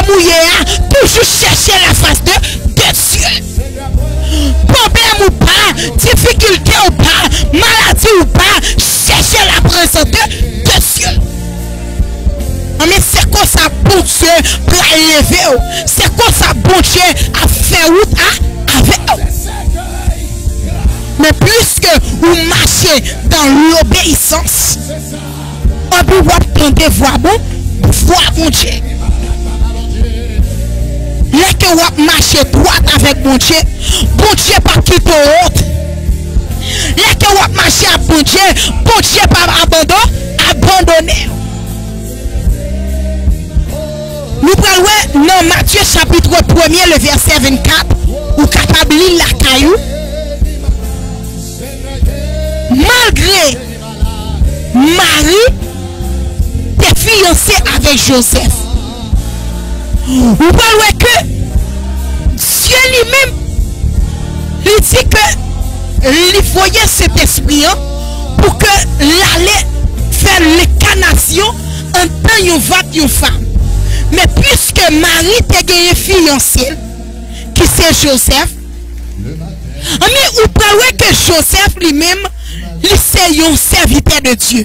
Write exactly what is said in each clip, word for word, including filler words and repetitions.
ou ye a, toujou chèche la face de, de Dieu. Pwoblèm ou pa, difikilte ou pa, maladi ou pa, chèche la présence de, de Dieu. Anben, se konsa Bondye pral leve w. Se konsa Bondye ap fè wout a, avè w. Men piske ou mache dans l'obéissance, anpi w ap tande vwa bon, vwa Bondye. Lè ke w ap mache dwat avèk Bondye, Bondye p ap kite w wont. Lè ke w ap mache ak Bondye, Bondye p ap abandon, abandone w. Nou pral wè nan Matye chapit premye, le vèsè vennkat, ou kapab li l lakay ou. Malgre Mari te fiyanse avèk Jozèf, ou pral wè ke Dye li menm, li di ke li voye Sentespri an pou ke l ale fè lenkanasyon anndan yon vant yon fanm. Men piske Mari te genyen fiyanse l, ki se Jozèf, anben, ou pral wè ke Jozèf li menm, li se yon sèvitè de Dye.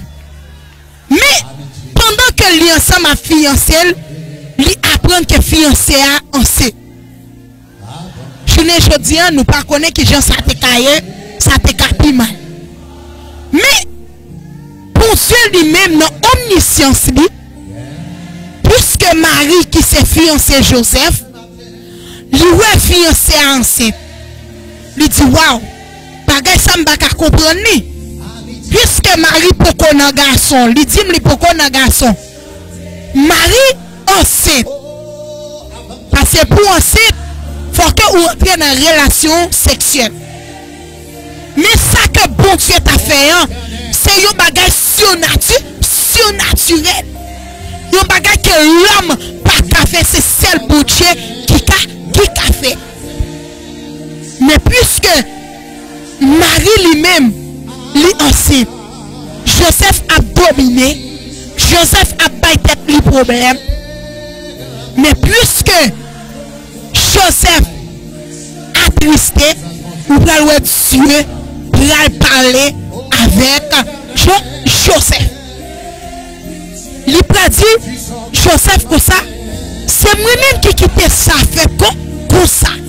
Men, pandan ke li ansanm ak fiyanse l, li aprann ke fiyanse a ansent. Jounen jodi a, nou pa konnen kijan sa te ka ye, sa te ka pi mal. Men, Bondye li menm nan omnisyans li, piske Mari ki se fiyanse Jozèf, li wè fiyanse a ansent. Li di, "Waw, bagay sa m pa ka konprann li." Piske Mari poko nan gason, li di m li poko nan gason. Mari ansent. Paske pou ansent, fò ke ou antre nan relasyon seksyèl. Men sa ke Bondye ta fè an, se yon bagay sirnati-, sirnatirèl. Yon bagay ke lòm pa ka fè, se sèl Bondye ki ka, ki ka fè. Men piske Mari li menm, li ansent, Jozèf ap domine, Jozèf ap bay tèt li pwoblèm. Men piske Jozèf atriste, ou pral wè Dye pral pale avèk Jo-, Jozèf. Li pral di Jozèf konsa, "Se mwen menm ki kite sa fèt kon, konsa."